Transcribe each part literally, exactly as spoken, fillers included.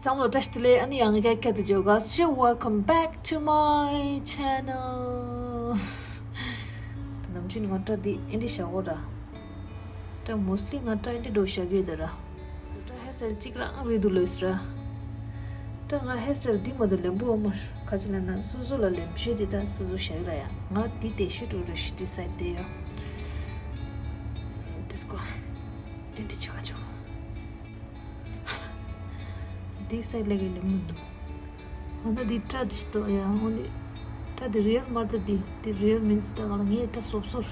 བསམ་བློ་བཀྲ་ཤིས་བདེ་ལེགས། ཨ་ནི་ཡང་བསྐྱར་དུ་འཇོག་ག་ཞེས། Welcome back to my channel. ནམ་རྒྱུན་ང་སྐྲ་འདི་ཨེ་འདྲ་བཞག་གོ་ར། སྐྲ་mostly ང་སྐྲ་ཨེ་འདྲ་འགྲོ་བཞག་གི་ཡོད་ར། སྐྲ་hairstyle གཅིག་རང་རེད་འདུག་ལོས་ར། སྐྲ་ང་hairstyle འདི་མ་གཏོགས་ལེན་པོ་ཡོད་མ་རེད། ག་ཅི་ལབ་ན་སོ་སོ་ལ་ལེན་ཤེས་དེ་ད་སོ་སོ་བཞག་གི་ར་ཡ། ང་འདི་དེ་ཤི་འགྲོ་ར་ཤི་དེ་སའི་དེ་ཡ། དེ་སྐོ་ཨེ་འདྲ་བྱེད་ག་ཆོག་དེ་སའི་ལེགས་ལེན་མི་འདུག་ཨ་ན་དེ་སྐྲ་དེ་ཞིག་ཏོ་ཡ། འོ་ནི་སྐྲ་དེ་real མ་རེད། དེ་དེ་real མིན་སི་ད་ག་ལ་ངའི་སྐྲ་སོབ་སོབ།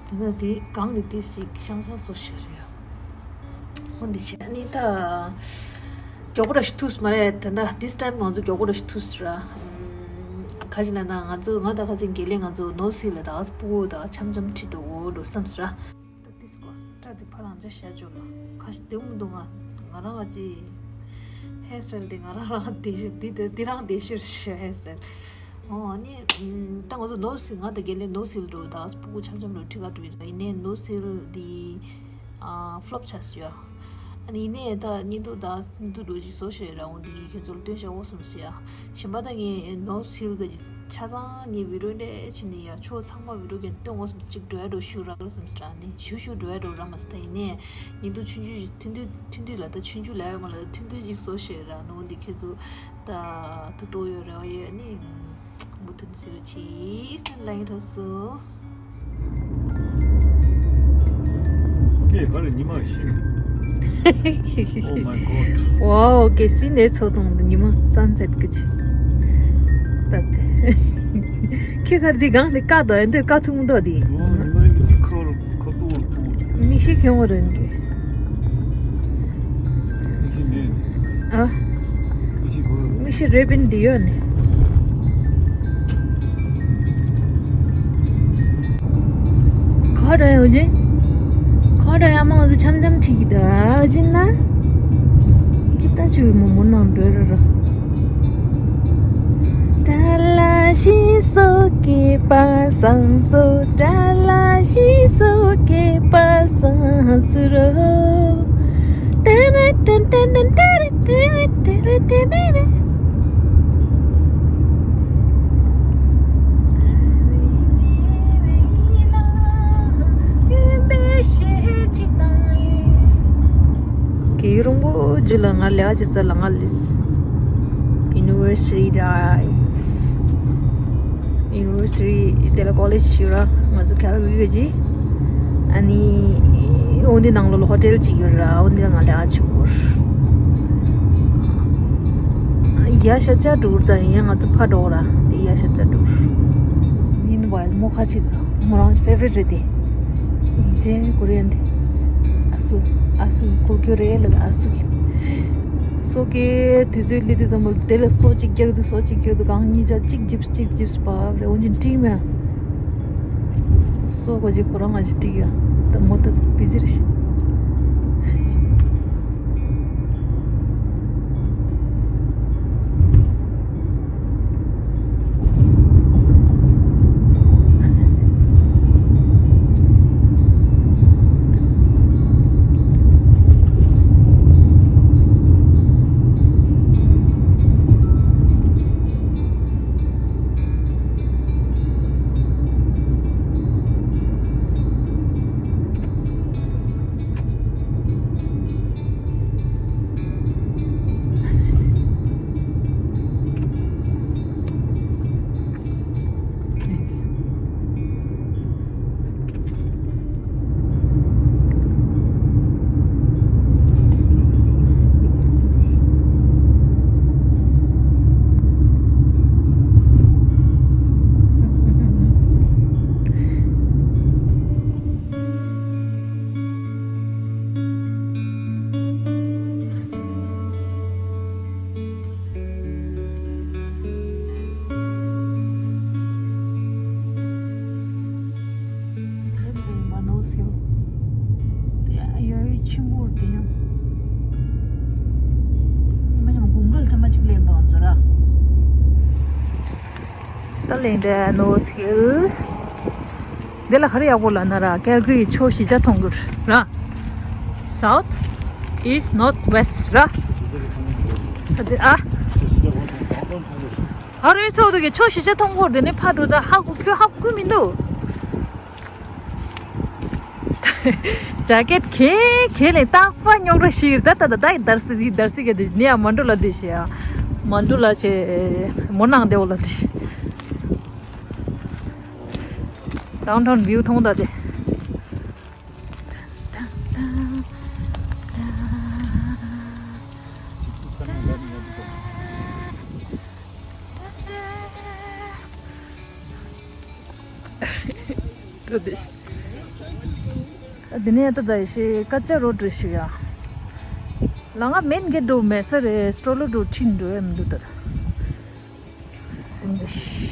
དེ་ན་དེ་གང་དེ་དེ་ཞིག་ཤང་ཤང་སོ་ཞིག་རེད་ཡ། འོ་འདི་བྱས་ནི་ད་མགྱོགས་པོ་ར་ཞིག་ཐུག་མ་རེད། དེ་འདྲ་this time ང་ཚོ་མགྱོགས་པོ་ར་ཞིག་ཐུག་ར། ཁ་ཅིག་ན་ན་ང་ཚོ་ང་ད་ཁ་ཚིག་དགེ་ལེགས་ང་ཚོ་ནོ་སི་ལ་ད་སྤུ་གུ་ད་འཆམ་འཆམ་ཁྲིད་འགྲོ་འོ་འགྲོ་བསམ་སི་ར། ད་ཏིས་ཀོ་སྐྲ་དེ་ཕར་རང་ཅག་བཞག་ཆོག་ལ། ཁ་ཤས་དེ་མི་འདུག་ང་ང་རང་ཨ་ཅེ་hairstyle དེ་ང་རང་རང་དེ་ཤི་དེ་དེ་དེ་རང་དེ་ཤི་ཤི་hairstyle། ཨོ་ཨ་ནི་ད་ང་ཚོ་ནོ་སིལ་ང་དང་དགེ་ལེགས་ནོ་སིལ་འགྲོ་ད་སྤུ་གུ་འཆམ་འཆམ་འགྲོ་ཁྲི་ཁ་འགྲོ་ཡིན་ད། ཡིན་ནའི་ནོ་སིལ་དེ་ཨ་flop ཆགས་སོང་ཡ། ཨ་ནི་ཡིན་ནའི་ད་ཉིན་དུ་ད་ཉིན་དུ་འགྲོ་ཅིག་བཟོ་ཤེས་ར། འོ་འདི་ངས་ཁྱོད་ཚོ་ལ་སྟོན་བྱ་འོ་སོང་ཟེར་ཡ། གཞན་པ་ད་ངས་ནོ་སིལ་གི་ཆ་ཚང་ངས་video འདྲ་ཕྱིན་ནས་ཡ་ཕྱོགས་ཚང་མ་video རྒྱན་སྟོན་འོ་སོང་ཟེར། གཅིག་འགྲོ་ཡ་འགྲོ་ཤུ་ར་ལ་སོང་ཟེར་ནི་ཤུ་ཤུ་འགྲོ་ཡ་འགྲོ་ར་མ་ཟེར། ད་ཡིན་ནའི་ཉིན་དུ་ཆུང་ཆུང་ཞིག་ཐུན་དུས་ཐུན་དུས་ལ་ད་ཆུང་ཆུང་ལ་ཡ་མ་ལ་ད་ཐུན་དུས་ཅིག་བཟོ་ཤེས་ར། ནོ་འདི་ཁྱོད་ཚོ་ད་ཐུག་འགྲོ་ཡོད་ར་ཡོད་ནི། མུ་མཐུད་ཟེར་བ་ཆེས་སྟན་ལ་ཡིན་ཐོག་སོ། ཀེ་ག་རེ་ཉི་མ་ཤི། Oh my god. Wow, ཀེ་སི་ནས་ཚོ་དང་ཉི་མ་sunset གི་ཆེ། ད་དེ་ཁྱེད་ག་རེ་འདི་གང་དེ་ཀ་དོ་ཨེ་འདི་ཀ་ཐུང་དོ་འདི། ཨོ་ཉི་མ་ཡི་ཁོར་ཁོར་དུ་བར་དུ། མི་ཤི་ཁྱོད་རེད་འདི། ཨ། མི་ཤི་རེ་པིན་འདི་ཡོད་ནི། ཁ་ར་ཡོད་ཅིང་། ཁ་ར་ཡ་མ་འོ་ཚོ་འཆམ་འཆམ་ཁྲིད་ཀྱི་འདུག་ཨ་ཅིན་ན། ཀི་ཏ་ཆུ་མོ་མོ་ནང་འགྲོ་ར་ར། ད་ལ་ཤི་སོ་ཀེ་པ་སང་སོ། ད་ལ་ཤི་སོ་ཀེ་པ་སང་སུ་རོ། ཏན་ཏན་ཏན་ཏན་ཏན་ཏན་ཏན་ཏན་ཏན། གི་རུང་པོ་ཇི་ལ་ང་ལས་ཨ་ཅི་ཙ་ལ་ང་ལས་University Drive། University དེ་ལ་college ཞིག་ཡོད་ར། ང་ཚོ་Calgary གི་ཅི། ཨ་ནི་འོ་འདི་ནང་ལོགས་ལ་hotel ཅིག་ཡོད་ར། འོ་འདི་ལ་ང་ལས་ཨ་ཆུ་བོར། ཡ་ཤ་ཅ་འགྲུར་ཙ་ཡིན་ཡ་ང་ཚོ་ཕ་འགྲོ་ར། དེ་ཡ་ཤ་ཅ་འགྲུར། Meanwhile མོ་ཁ་ཆེ་དུ་མོ་རང་favorite རེད་དེ། ཇེ་ཀོ་རི་ཡན་དེ། ཨ་སུ་ཨ་སུ་ཀོ་ཀྱོ་རེ་ལ་ཨ་སུ་གི། སོ་ཀེ་དུས་ཚོད་ལི་དུས་ཙམ་པོ་དེ་ལ་སོ་གཅིག་རྒྱག་དུས་སོ་གཅིག་རྒྱག་དུས་གང་གཉིས་ཆ་གཅིག་ཇིབས་གཅིག་ཇིབས་པ་རེ་འོན་ཅིན་ཏྲིག་མེ། སོ་གོ་ཅིག་ཁོ་རང་ང་ཅིག་ཏྲིག་ཡ། ད་མོ་ད་བི་ཟི་རེ། ད་ལེན་འདྲ་ནོ་སི་ཧིལ། འདི་ལ་ཧ་རི་ཡག་པོ་ལ་ན་ར་ཀལ་གྷི་རི་ཕྱོགས་བཞི་ཆ་མཐོང་གི་ར། South, East, North, West ར། དེ་ཨ། ཨ་རོའི་ཚོགས་འདུ་གི་ཆོས་ཞིབ་ཆ་མཐོང་སྐོར་དེ་ནས་ཕར་འགྲོ་ད་ཧ་གོ་ཁྱོད་ཧ་གོ་མི་འདུག་ཇ་ཀེད་གེ་གེ་ལས་རྟག་པ་རྙོག་དྲ་ཞིག་ད་ད་ད་ད་དར་སི་དར་སི་གེ་དེ་ནས་ཡ་མ་འགྲོ་ལ་དེ་ཤི་ཡ་མ་འགྲོ་ལ་ཆེ་མོ་ནང་དེ་འོ་ལ་དེ་ཤི། ཌའུན་ཊའུན་བིའུ་མཐོང་ད་དེ། དེ་ནས་ད་ད་ཤི་ཀ་ཅ་རོ་ཌི་ཞུ་ཡ། ལ་ང་མེན་གེ་འགྲོ་མེད་ས་རེད། སྤྲོ་ལོ་འགྲོ་ཁྲིད་འགྲོ་ཡ་མི་འདུག་ད། སེམས་པ་ཤི།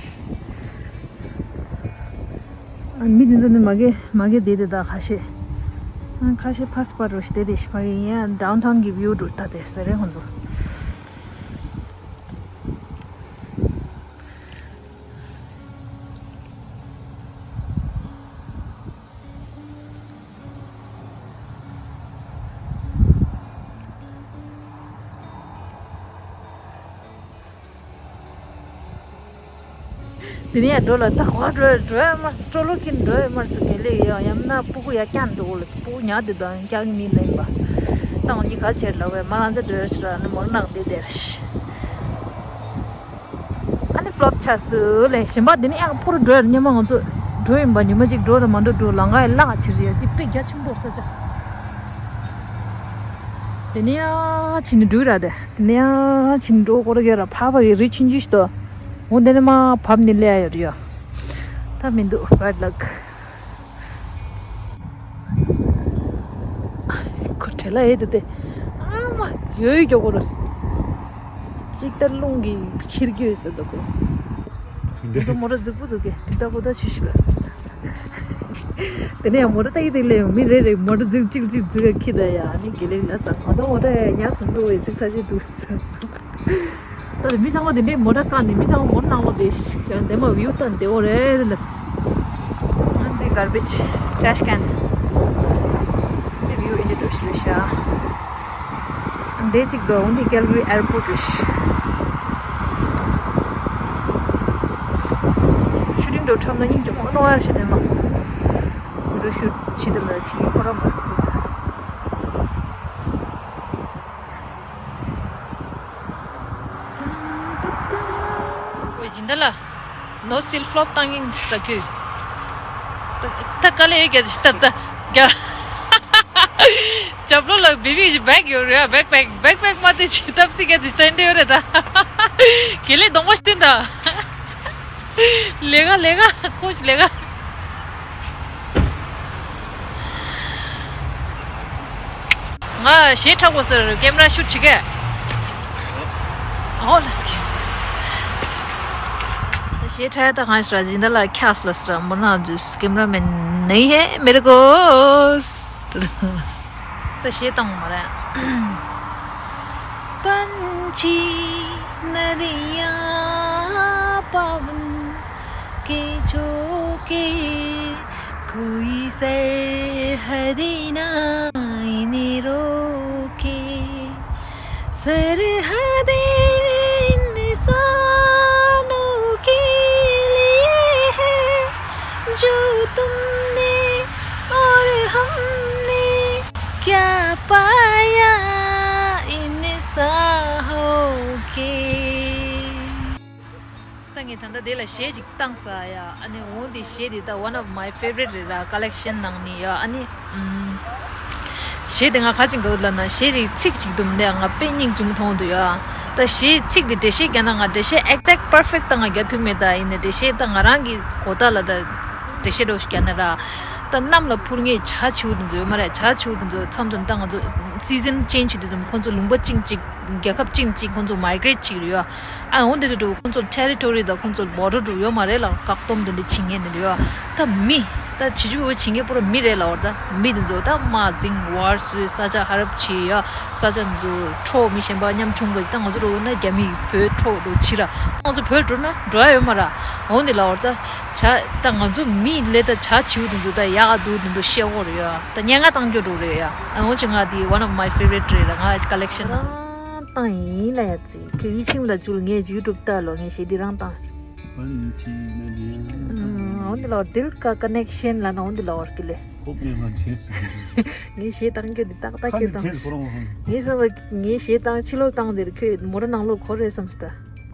ཨ་མི་དེ་ཚོ་ནི་མ་གེ་མ་གེ་བསྡད་དེ་ད་ཁ་ཤས། ཨ་ཁ་ཤས་ཕ་སི་པ་རོ་ཤི་བསྡད་དེ་ཤི་མ་གེ་ཡིན་ཡ་ཌའུན་ཊའུན་གི་བིའུ་འགྲོ་ད་དེ་ཟེར་རེད་ཁོང་ཚོ། དེ་ནས་ཡར་འགྲོ་ལ་ད་ཧོ་འགྲོ་འགྲོ་ཡ་མར་སི་ཊོ་ལོ་ཁིན་འགྲོ་ཡ་མར་སི་གེ་ལེ་ཡ་ཡང་ན་སྤུ་གུ་ཡ་ཀྱང་འགྲོ་ལ་སྤུ་གུ་ཉག་དེ་དང་ཀྱང་མི་ལེན་པ། ད་འོ་ནི་ག་ཆེར་ལ་བས་མ་རང་ཚ་འགྲོ་ཡ་ཆུ་ར་ནི་མོར་ནག་དེ་དེར། ཨ་ནི་ཕ་ལོབ་ཆགས་སུ་ལས་གཞན་པ་འདི་ནི་ཡང་ཕོ་རུ་འགྲོ་ཡར་སྙེ་མ་ང་ཚོ་འགྲོ་ཡིན་པ་ཉི་མ་གཅིག་འགྲོ་ར་མ་འགྲོ་འགྲོ་ལ་ང་ཡི་ལག་ཕྱིར་ཡ་འདི་དཔེ་རྒྱ་ཆེན་པོ་ས་ཆ། དེ་ནི་ཡ་ཕྱིན་ནི་འགྲོ་ར་དེ་དེ་ནི་ཡ་ཕྱིན་འགྲོ་སྐོར་གེ་ར་ཕ་བ་ཡི་རི་ཆུན་ཆུ་ཞིག་ཏོ། འོ་དེ་ནི་མ་བབ་ནི་ལས་ཡ་ཡོད་ཡ། ད་མི་འདུག bad luck། ཁོ་བྲེལ་ལ་ཡེ་དུ་དེ། ཨ་མ་ཡོད་ཡོད་མགྱོགས་པོ་རོ། གཅིག་ལྟར་རླུང་གིས་འཁྱེར་གྱི་ཡོད་ཟེར་འདུག་གོ། ང་ཚོ་མོ་ཊ་རྫིག་པོ་འདུག་གི་དེ་ལྟ་བུ་ད་ཆུ་ཤི་ལ། དེ་ནས་ཡང་མོ་ཊ་ལྟ་ཡི་དེ་ལས་མི་རེ་རེ་མོ་ཊ་རྫིག་གཅིག་རྫིག་རྫིག་ག་ཁྱི་ད་ཡ་ནི་དགེ་ལེགས་ལ་ས་ང་ཚོ་མོ་ཊ་ཡ་ཉག་ཚོ་འདུག་བའི་རྫིག་ཐ་ཆེ་འདུག་ས། ད་དེ་མི་ཚང་མ་དེ་འདྲའི་མོ་ཊ་བཀག་ནས་མི་ཚང་མ་མོ་ཊ་ནང་ལོགས་དེ་ཞིག་ཡང་དེ་མ་བིའུ་ལྟ་འདེ་འོ་རེད་ལ། ཨ་འདི་garbage trash can། འདི་བིའུ་ཨིན་འདི་འགྲོ་ཞུ་ཤ། འདི་གཅིག་དོ་འདི་Calgary airport་རེད། ཤུ་ཊིང་འགྲོ་ཁྲམ་ན་སྙིང་རྗེ་མོ་ནོ་ཡར་ཤི་དེ་མ། འགྲོ་ཞུ་ཆི་དེ་ལ་ཆི་ཁོ་ར་མ་ཁུ་ད། ཨོ་ཇི་འདི་ལ་ནོ་སིལ་ཕློབ་བཏང་ཡིན་ཟེར་གི། ད་ད་ག་ལེ་རྒྱ་ད་ད་རྒྱ། ཇབ་ལོ་ལ་བི་བི་གི་བེག་ཡོད་རེད། བེག་པེག་བེག་པེག་མ་དེ་ཇི་ཐབ་སི་ག་དེ་སྟན་དེ་ཡོད་རེད་ད། གེ་ལེ་གདོང་པ་ཞིག་སྟན་ད། ལས་ཀ་ལས་ཀ་ཁོ་ཞིག་ལས་ཀ། ང་ཞེ་དྲག་པོ་ཟེར་ཀེམ་ར་ཤུ་ཊི་བྱེད་གས། ཨོ་ལས་ཀེ། ད་ཞེ་དྲག་ད་གང་ཞིག་ར་ཇི་འདི་ལ་ཁྱགས་ལ་སི་ར་མོ་ན་ཇུས་ཀེམ་ར་མེན་ནེ་ཧེ་མེ་རེ་གོ། ད་ཞེ་དང་མ་རེད། पंछी नदियाँ पवन के झोंके कोई सरहद ना इन्हें रोके। सरहदें इंसानों के लिए है, जो तुमने और हमने क्या पाया इन साहों के। ད་ངས་ད་ལྟ་དེ་ལ་གཞས་ཅིག་བཏང་ས་ཡ། ཨ་ནི་འོ་འདི་གཞས་འདི་ད་one of my favorite་རེད་ར། ཀ་ལེག་ཤན་ནང་ནས་ཡ། ཨ་ནི་ཨམ། གཞས་དེ་ང་ག་ཅིག་དགའ་བོ་ལབ་ན་གཞས་དེ་ཚིག་ཅིག་འདུག་མི་འདུག་ང་དཔེ་སྙིང་རྗེ་མོ་མཐོང་འདུག་ཡ། ད་གཞས་ཚིག་དེ་འགྲེལ་བཤད་རྒྱག་ན་ང་འགྲེལ་བཤད་exact perfect་ད་ང་རྒྱག་ཐུབ་མེད། ད་ཡིན་ནའི་འགྲེལ་བཤད་ད་ང་རང་གི་གོ་བརྡ་ལ་ད་འགྲེལ་བཤད་འདྲ་བོ་ཞིག་རྒྱག་ན་ར། ད་གནམ་ལ་འཕུར་མཁན་བྱ་བྱིའུ་དེ་ཚོ་ཡོད་མ་རེད། བྱ་བྱིའུ་དེ་ཚོ་མཚམས་མཚམས་ད་ང་ཚོ་season change་དུས་ཙམ་ཁོང་ཚོ་ལུང་པ་གཅིག་གཅིག་རྒྱལ་ཁབ་གཅིག་གཅིག་ཁོང་ཚོ་migrate་བྱེད་ཀྱི་རེད་ཡ། ཨ་འོ་འདི་འདྲ་འགྲོ་ཁོང་ཚོ་territory་དང་ཁོང་ཚོ་border་འགྲོ་ཡོད་མ་རེད་ལ། བཀག་སྡོམ་འདི་འདྲ་བྱེད་མཁན་འདི་འདྲ་ཡོད། ད་མི་ད་བྱིའུ་བྱིའུ་བྱེད་མཁན་པོ་ར་མི་རེད་ལ། འོ་ད་མི་འདི་ཚོ་ད་དམག་འཛིང་ཝར་སོས་ས་ཆ་ཧ་རབ་བྱེད་ཡ། ས་ཆ་འདི་ཚོ་འཕྲོག་མི་གཞན་པ་ཉམ་ཆུང་པ་ཅིག་ད་ང་ཚོ་རོ་ན་རྒྱ་མི་བོད་འཕྲོག་འགྲོ་བྱེད་ར། ང་ཚོ་བོད་འགྲོ་ན་འགྲོ་ཡ་ཡོད་མ་ར། འོ་འདི་ལ་འོ་ད་བྱ་ད་ང་ཚོ་མི་ལས་ད་བྱ་བྱིའུ་འདི་ཚོ་ད་ཡག་འདུག་འདི་ཚོ་ཤེས་འོ་རེད་ཡ། ད་སྙན་ངག་བཏང་རྒྱུ་འགྲོ་རེད་ཡ། ཨ་འོ་ཅི་ང་འདི་one of my favorite་རེད་ར། ང་collection་ད་ ཨང་ཡིན་ལ་ཡ་ཙི། ཁྱོད་ཡིད་ཆེས་ལ་འཇུལ། ངས་ཡུ་ཊུབ་ལྟ་ལོ། ངས་གཞས་འདི་རང་བཏང་། པ་ཡིན་ཆེས་ན་འདི་ཡང་། ཨང་། འོ་འདི་ལ་དིལ་ཀ་ཀ་ནེག་ཤན་ལ་ན་འོ་འདི་ལ་བར་གི་ལེ། ཁོབ་ནས་ང་བྱས་སུ། ངས་གཞས་བཏང་རྒྱུ་འདི་ཏག་ཏག་ཁ་ཁྱོད་ནས་བཏང་། ཁྱེད་ཁོ་རང་ཧང་། ངས་བསམ་པ་ངས་གཞས་བཏང་ཕྱི་ལོགས་བཏང་འདིར་ཁྱོད་མོ་ར་ནང་ལོགས་གོ་རེད་བསམ་སྟ།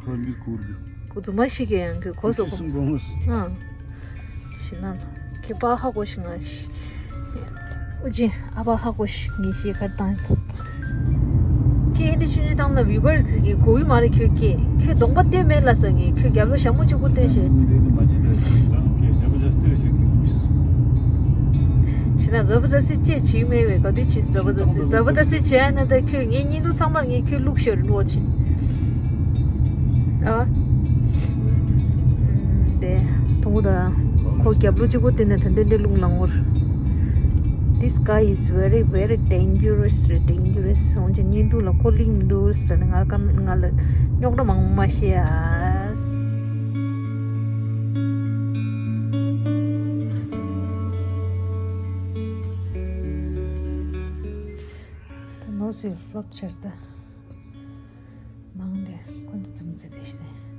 ཁོ་རང་འདི་གོ་རེད། ཁོ་རྫུན་མ་ཤི་གི་ཡང་ཁྱོད་གོ་སོ་གོ། ཨང་། ཤི་ན་ཁྱོད་པ་ཧ་གོ་ཤི་ང་ཤི། ཨུ་ཅི་ཨ་ཕ་ཧ་གོ་ཤི། ངས་གཞས་ཁར་བཏང་། ཁྱེད་འདི་ཆུང་ཆུང་བཏང་ན་བི་བར་གི་གོ་གི་མ་རེད། ཁྱོད་ཀྱིས་ཁྱོད་གདོང་པ་སྟོན་མེད་ལ་ཟེར། ངས་ཁྱོད་རྒྱབ་ལོགས་ཞྭ་མོ་གཅིག་པོ་སྟོན་ཤེས། འདི་འདི་མ་བྱེད་ད་ཟེར་རང་ཁྱེད་ཇ་བ་ཇ་སི་ཏི་རེད་ཤག་གི་ཁུག་ཤིས། ཤི་ན་ཛ་བ་ཛ་སི་ཅེས་བྱེད་མེད་པས་ག་དུས་བྱེད་ཛ་བ་ཛ་སི། ཛ་བ་ཛ་སི་བྱེད་ཡ་ན་ད་ཁྱོད་ངའི་བརྙན་ཐུང་ཚང་མར་ངས་ཁྱོད་བླུགས་ཤོར་རིན་པོ་ཆེ། ཨ། དེ་དུང་ད་ཁོ་རྒྱབ་ལོགས་གཅིག་པོ་བསྟན་ནས་ད་འདི་འདྲ་རླུང་ལངས་བར། This guy is very very dangerous, dangerous. འོན་ཀྱང་བརྙན་ཐུང་ལ་ཁོ་ལིང་མི་འདུག་ཟེར་ནས་ང་ཀ་མེན་ང་ལ་རྙོག་དྲ་མང་པོ་མ་བཤད་ཨ། ད་ནོར་སི་ཕོ་ལོབ་ཆེར་ད། མང་ལས་ཁོ་ཚོ་ཙུམ་ཙེ་དེ་ཤི་ཟེར།